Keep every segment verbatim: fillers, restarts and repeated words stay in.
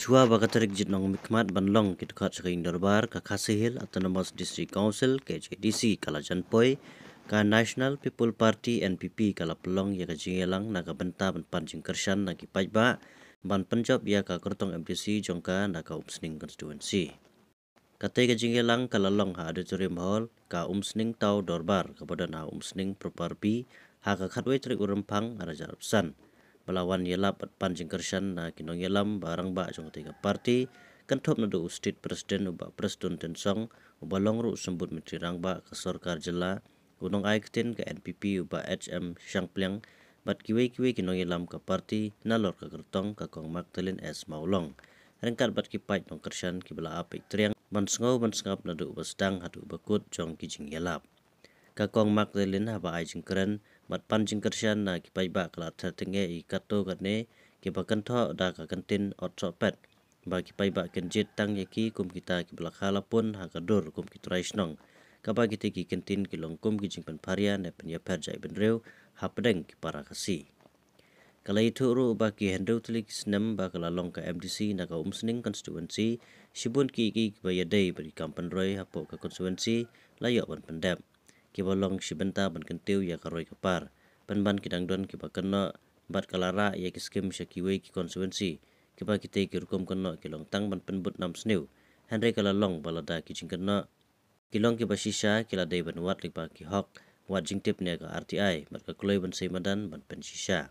Shuwa ba ka tarik jit nongmihkhmat ban long ki dkhot sha ka ïing dorbar, ka Khasi Hills Autonomous District Council, K H A D C, ka la jan poi, ka National People Party, N P P, ka la pynlong ïa ka jingïalang na ka bynta ban pan jingkyrshan na ki paidbah ban pynjop ïa ka kyrtong M D C jong ka na ka Umsning constituency. Katei ka jingïalang ka la long ha Auditorium Hall, ka Umsning Town Dorbar, kaba don ha Umsning Proper B, ha ka khatwei tarik u Rymphang, ar hajar arphew san. Ba la wan ïalap bad pan jingkyrshan na ki nongïalam ba rangbah jong katei ka party, kynthup naduh u State President u Bah Prestone Tynsong, uba long ruh u Symbud Myntri Rangbah ka Sorkar Jylla, u nongai ktien ka N P P u Bah H M Shangpliang, bad kiwei kiwei ki nongïalam ka party, nalor ka kyrtong ka Kong Magdalene S Mawlong. Ryngkat bad ki paid nongkyrshan kiba la ap ïa ki triang ban sngew ban sngap naduh ba sdang haduh ba kut jong ki jingïalap. Ka Kong Magdalene haba ai jingkren bad pan jingkyrshan na ki paidbah ka la ther tyngeh ïa ki katto katne kiba kynthoh da ka kyntien ot sohpet, ba ki paidbah kin jied tang ïa ki kum kita kiba la kha la pun ha ka dur kum ki trai shnong, kaba kitei ki kyntien ki long kum ki jingpynpharia ne pynïapher jaitbynriew hapdeng ki para Khasi. Ka la ïathuh ruh ba ki hynriew tylli ki snem ba ka la long ka M D C na ka Umsning constituency, shibun ki ki kiba ïadei bad ki kam pynroi hapoh ka constituency la ïoh ban pyndep, kiba long shi bynta ban kyntiew ïa ka roi ka par, pynban ki dang don kiba kynnoh, bad ka la rah ïa ki skim sha kiwei ki constituency, kiba kitei ki rukom kynnoh ki long tang ban pynbud nam sniew, hynrei ka la long ba lada ki jingkynnoh ki long kiba shisha, ki la dei ban wad lyngba ki hok, wad jingtip ne ka R T I, bad ka kloi ban sei madan ban pynshisha.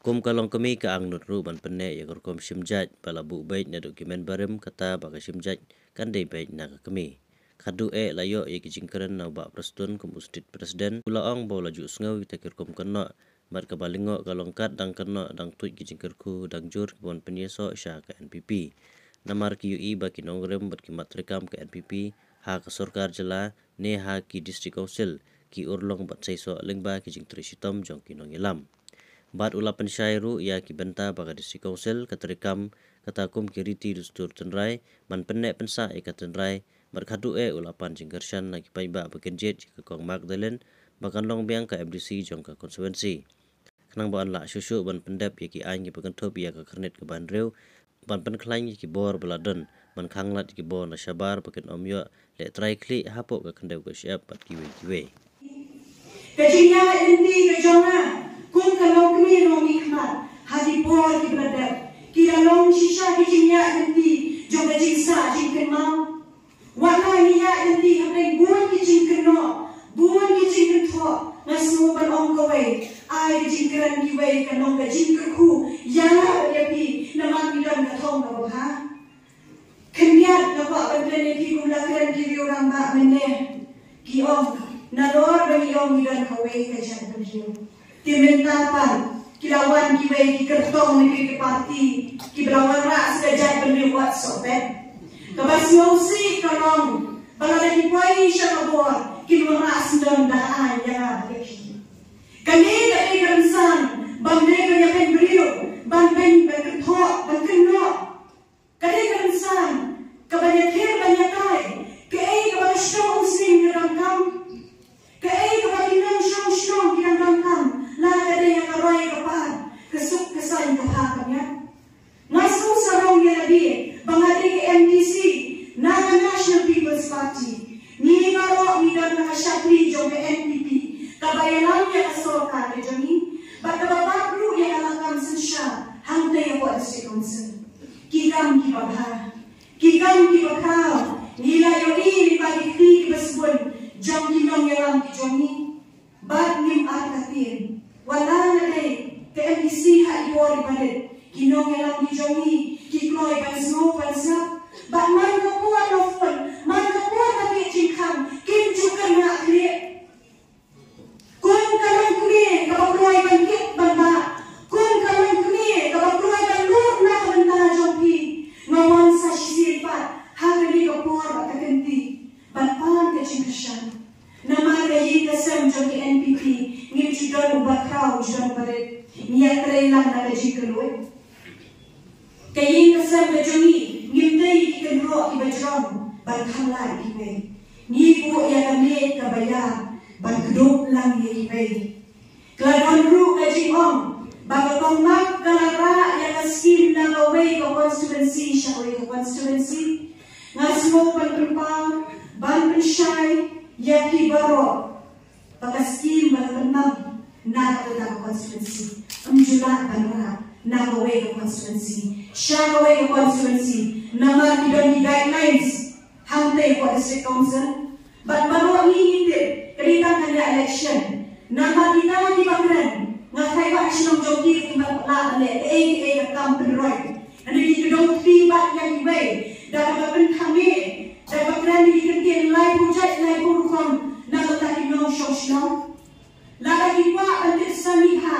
Kum ka longkmie, ka angnud ruh ban pynneh ïa ka rukom shim jait ba la buh beit naduh ki mynbarim, kata ba ka shim jait kan dei beit na ka kmie. Khatduh eh la ïoh ïa ki jingkren na u Bah Prestone kum u State President, u la ong ba u la ju sngew ïa kita ki rukom kynnoh, bad kaba lyngngoh ka long kat dang kynnoh dang tuid ki jingkyrkhu dang jur kiba wan pynïasoh sha ka N P P. Namar ki ïohi ba ki nongrim bad ki mat treikam ka N P P ha ka sorkar jylla ne ha ki District Council ki urlong bad seisoh lyngba ki jingtrei shitom jong ki nongïalam. Bad u la pynshai ruh ïa ki bynta ba ka District Council ka treikam kata kum ki riti dustur tynrai ban pynneh pynsah ïa ka tynrai, bad khatduh eh u la pan jingkyrshan na ki paidbah ba kin jied ïa ka Kong Magdalene ba kan long biang ka M D C jong ka constituency. Khnang ba yn lah shuh shuh ban pyndep ïa ki aiñ kiba kynthup ïa ka khyrnit kaba hynriew, ban pynkhlaiñ ïa ki bor ba la don, ban khanglad ïa ki bor na shabar ba kin ym ïoh leh trai khlieh hapoh ka khyndew ka shyiap bad kiwei kiwei. Ka jingïaid lynti ka jong nga kum ka longkmie longmihkhmat ha ki por kiba la dep, ki la long shisha ki jingïaid lynti jong ka jingsah jingkynmaw. Wat la ngi ïaid lynti hapdeng bun ki jingkynnoh, bun ki jingkynthoh, nga sngew ban ong kawei, ai ka jingkren kiwei kan long ka jingkyrkhu ïa nga bad ïa phi, namar ngi don ka thong kaba bha. Khyndiat nga kwah ban kren ïa phi kum la kren ki riew rangbah mynne. Ki ong, nalor ba ngi ong ngi don kawei ka jaitbynriew, te mynta pat ki la wan kiwei ki kyrtong ne kiwei ki parti kiba la wanrah sa ka jaitbynriew wat sohpet. Kaba sngewsih ka long ba lada ki poi sha ka bor kin wanrah syndon da ka aiñ ïa nga bad ïa phi. Kane ka dei ka rynsan ban dei ban ïa beiñ briew, ban beiñ, ban kynthoh, ban kynnoh. Ka dei ka rynsan kaban ïathir ban ïatai. Kaei kaba ka shnong Umsning ka donkam, kaei kaba ki nongshong shnong ki dang donkam, la ka dei ïa ka roi ka par, ka suk ka saiñ ka bha ka miat. Nga sngewsarong ïa lade ba nga dei ka M D C na ka National People's Party. Ngi baroh ngi don ha ka shakri jong ka N P P kaba ïalam ïa ka sorkar ka jong ngi bad kaba bat ruh ïa ka lakam synshar hangtei hapoh District Council. Ki kam kiba bha, ki kam kiba khraw ngi la ïohi lyngba ki kti kiba sbun jong ki nongïalam ki jong ngi. Bad ngim artatien, wat la nga dei ka M D C ha i por i ba rit, ki nongïalam ki jong ngi ki kloi ban sngew ban sngap. Bad man ka por la phone, man ka por la beh jingkhang, kim ju kynnoh khlieh. Kum ka longkmie kaba kloi ban kit ban bah, kum ka longkmie kaba kloi ban lut na ka bynta jong phi, nga wan sa shisien pat ha kane ka por bad ka kynti ban pan ka jingkyrshan. Namar ka ïing ka sem jong ka N P P ngim ju don uba khraw, ju don uba rit, ngi ïatrei lang na ka jingkylluid. Ka ïing ka sem ka jong ngi ngim dei ki kynroh kiba jrong ban khang lad ïa kiwei. Ngi buh ïa ka miej kaba ïar ban kdup lang ïa kiwei. Ka la don ruh ka jingong ba ka Kong Mark ka la rah ïa ka skim na kawei ka constituency sha kawei ka constituency. Nga sngew ban pynpaw, ban pynshai ïa phi baroh ba ka skim ba la pynmang na kata ka constituency ym ju lah ban rah na kawei ka constituency sha kawei ka constituency, namar ki don ki guidelines hangtei ka district council. Bad baroh ngi ngi tip ka dei tang ka election. Namar kita kiba kren, nga tharai ba ka shnong jong ki kim pat lah ban leh kaei kaei ka kam pynroi. Hynrei ki kdew kti bad ïa kiwei da kaba pynthame, da kaba kren ïa ki kyntien laiphew jait laiphew rukom na ka bynta ki nongshong shnong. Lada ki kwah ban tip sani ha,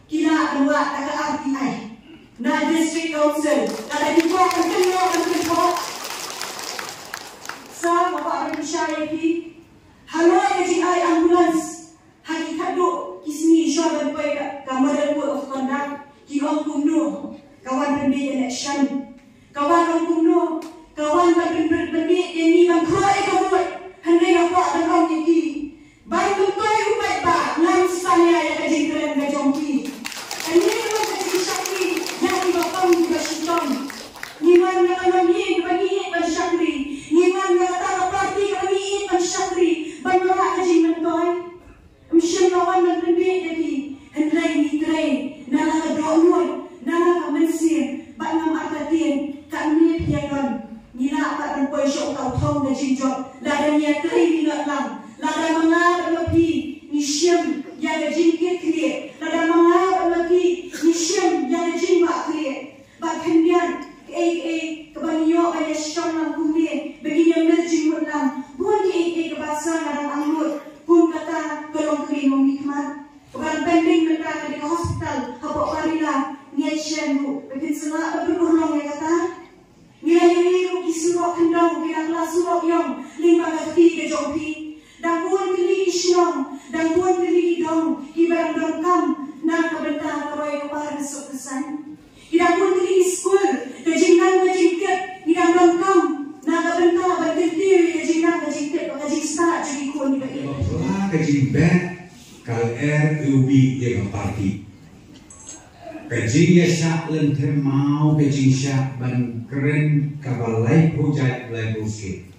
ki lah ban wad da ka R T I na District Council. Lada ki kwah ban tip, ban tip ha. Sa nga kwah ban pynshai ïa phi. Halor ka jingai ambulance ha ki khatduh ki sngi shwa ban poi ka, ka model code of conduct, ki ong kumno? Ka wan pynbeit election. Ka wan ong kumno? Ka wan ban pynbeit, pynbeit ïa ngi ban khroh ïa ka vote. Hynrei nga kwah ban ong ïa ki, ban pynpoi u paidbah, ngam sngewthuh ïa ka jingkren ka jong ki. Kane ka long ka jingshakri ïa kiba pang kiba shitom. Ngi wan na ka longïing kaba ngi ïeit ban shakri. Ngi wan na kata ka party kaba ngi ïeit ban shakri, ban wanrah ka jingmyntoi. Ym shym la wan ban pynbeit ïa phi, hynrei ngi trei na la ka dohnud, na la ka mynsiem, bad ngam artatien katne phi ïa don. Ngi lah pat ban poi sha uta u thong ka jingjop lada ngi ïatrei ngi ngat lang. Lada ma nga bad ma phi ngi shem ïa ka jingkitkhlieh, lada ma nga bad ma phi ngi shem ïa ka jingbahkhlieh, ba khyndiat kaei kaei kaba ngi ïoh ban ïashem lang kumne ba kin ïa mih jingmut lang. Bun kaei kaei kaba sa nga dang angnud, kum kata ka longkmie nongmihkhmat. Kaba pending mynta ka dei ka hospital hapoh Barila, ngi ïashem ruh ba kin sa lah ban pynurlong ïa kata. Ngi la ïohi ruh ki surok khyndew, ki la kylla surok ïong lyngba ka kti ka jong phi. Dang bun tylli ki shnong, dang bun tylli ki dong kiba dang donkam na ka bynta ka roi ka par ka suk ka saiñ. Ki dang bun tylli ki skul, ka jingnang ka jingtip, ki dang donkam na ka bynta ban kyntiew ïa ka jingnang ka jingtip bad ka jingstad jong ki khun kiba ïeit. Ka jingbeh ka lyer uwei ïa ka party. Ka jingïashah lynter maw ka jingshah ban kren kaba laiphew jait laiphew skhem.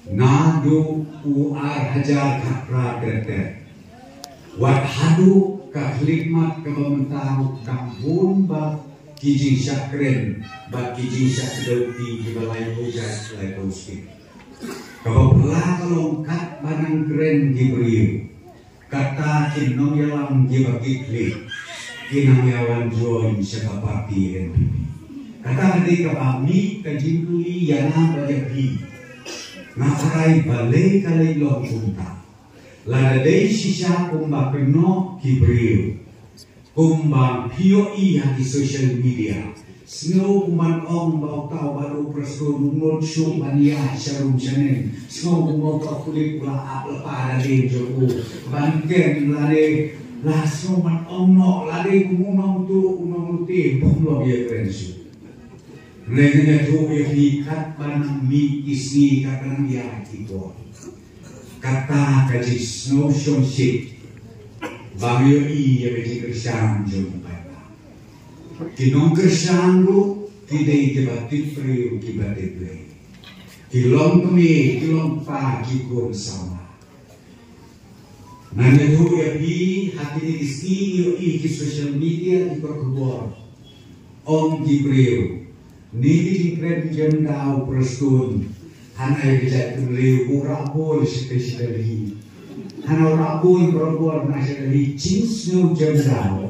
Naduh u ar hajar khatphra ter ter wat haduh ka khlieh mat kaba mynta ruh dang bun bha ki jingshah kren bad ki jingshah kdew kti kiba laiphew jait laiphew skhem. Kaba phylla ka long katba nang kren ki briew, kata ki nongïalam kiba kit khlieh ki nang ïa wan join sha ka party N P P. Kata ka dei kaba mih ka jingkylli ïa nga bad ïa phi. Nga tharai balei ka leit long kumta. Lada dei shisha kumba kynnoh ki briew, kumba phi ïohi ha ki social media, sngew kumban ong ba uta uba dei u Prestone un nud shuh ban ïaid sha rum sha neng. Sngew kumba uta u pulit u la ap lypa da ding jong u ban kem lane, la sngew ban ong noh lane kum u nongtuh u nongtuh bym long ïakren shuh. Hynrei nga ïathuh ïa phi katba nang mih ki sngi katba nang ïaid ki por, kata ka jingsngew shongshit ba ngi ïohi ïa ka jingkyrshan jong u paidbah. Ki nongkyrshan ruh ki dei kiba tip briew kiba tip briew. Ki long kmie ki long kpa ki khun samla. Ngan ïathuh ïa phi, ha kine ki sngi ngi ïohi ki social media ki kot khubor, ong ki briew, ni ki jingkren jem da u Prestone. Hana ïa ka jaitbynriew u rah bol sha ka sha Delhi. Hana u rah bol barabor na sha Delhi, jingsngew jem da.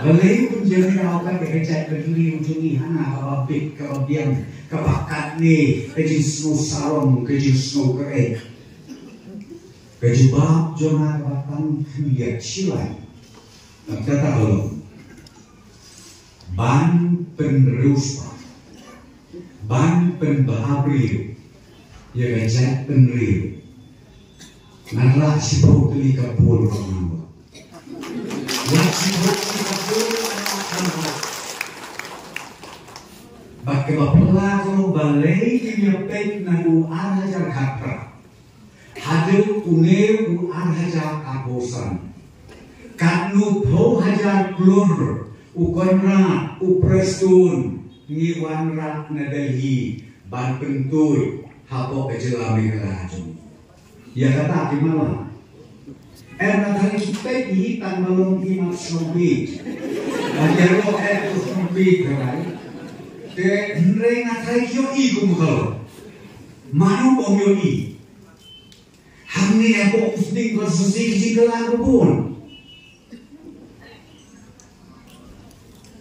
Balei un jem da ka, ka jaitbynriew jong ngi hana kaba bit kaba biang kaba katne ka jingsngew sarong ka jingsngew kyrhai. Ka jubab jong nga kaba tang khyndiat shilai. Kata ka long ban pynriewspah, ban pynbha briew ïa ka jaitbynriew. Ngan rah shiphew tylli ka poll ruh ngan rah. Wat shiphew tylli ka poll ngan rah. Bad kaba phylla ka long balei ngim ïa peit naduh ar hajar khatphra haduh une u ar hajar arphew san. Katno phew hajar klur U Conrad, u Prestone, ngi wanrah na Delhi ban pyntuid hapoh ka jylla Meghalaya jong ngi. Ïa kata ki mala. Em, nga tharai ki peit hi tang ba long ki mat sngewbha. Ba ïaroh em u sngewbha ka lai. Te hynrei nga tharai ki ïohi kumta. Mano bym ïohi. Hangne hapoh u sdang constituency ki jingkylla ba bun.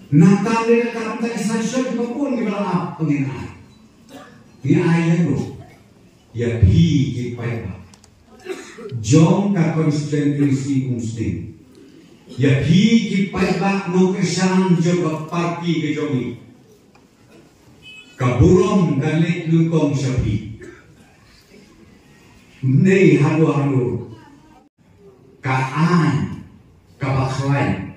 Nangta lei ka kam ta ki sanction ba bun kiba la ap pynginai. Ngi ai ïa no. Ïa phi ki paidbah jong ka constituency Umsning. Ïa phi ki paidbah nongkyrshan jong ka party ka jong ngi. Ka burom kan leit nyngkong sha phi. Ym dei haduh haduh. Ka aiñ kaba khlaiñ.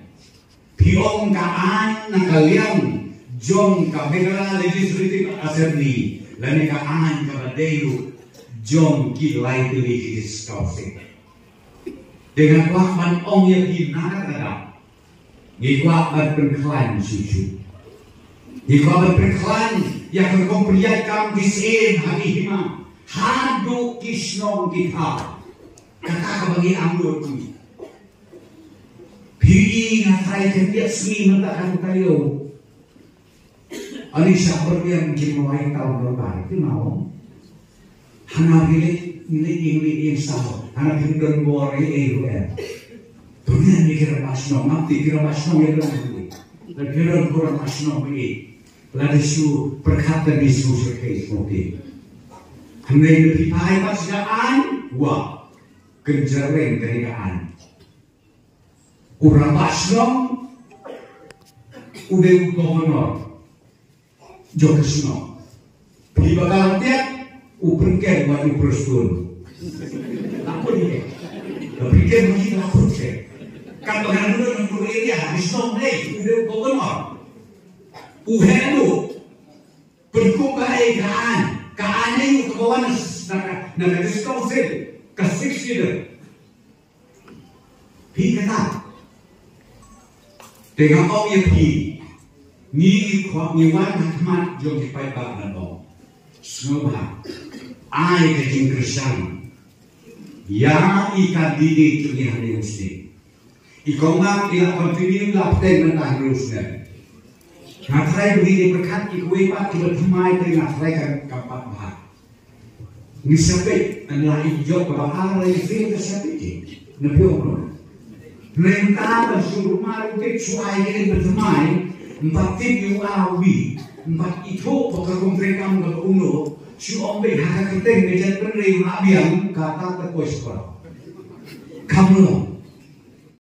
Phi ong ka aiñ na ka liang jong ka Meghalaya Legislative Assembly lane ka aiñ kaba dei ruh jong ki lai tylli ki district council. Te nga kwah ban ong ïa phi na kata ka daw, ngi kwah ban pynkhlaiñ shuh shuh. Ngi kwah ban pynkhlaiñ ïa ka rukom pynïaid kam ki syiem ha ki hima haduh ki shnong ki thaw. Kata kaba ngi angnud ngi. Phi i nga tharai khyndiat sngi mynta ka taïew. Ani shah pyrkhat ki mawai taw dorbar ki maw. Hana phi leh, leh ïing leh ïing saw. Hana phi don bor ei ei ruh em. Dunia ni ki rangbah shnong, ngam tip ki rangbah shnong ïa don ruh. Lada ki don ki rangbah shnong ei. Lada shu pyrkhat lada shu shu kei shu kei. Hynrei lada phi phai pat sha ka aiñ, wa. Kynjreng kane ka aiñ. U rangbah shnong u dei u governor jong ka shnong. Phi ba ka la tiak u Pynken bad u Prestone. La put ïa. La Pynken bad u la put ïa. Kan ba ka la dei u area ha ka shnong ne u dei u governor. U heh u pynkup ba ei ka aiñ, ka aiñ ei u ka wan na ka, na ka district council, ka six leader. Phi kata. Te nga ong ïa phi. Ngi, ngi kwah, ngi wan ha khmat jong ki paidbah ban ong. Sngewbha. Ai ka jingkyrshan ïa i candidate jong ngi hangne u sdang. I kong Mark i la continue la pdeng mynta hangne u sdang. Nga tharai ba ngi dei pyrkhat ïa kiwei pat kiba thymmai te nga tharai kan kam pat bha. Ngi sa peit, yn la i jop kaba ar la i fail ka sa peit. Nga phi ong no. Hynrei mynta ban shu rung mar u peit shu ai ïa ka ba thymmai, ym pat tip ïa u A u B, ym pat ithuh ba ka kum treikam kaba kumno, shu ong beit ha ka kyrteng ka jaitbynriew ha biang, kata ka poi sha kor. Kam long.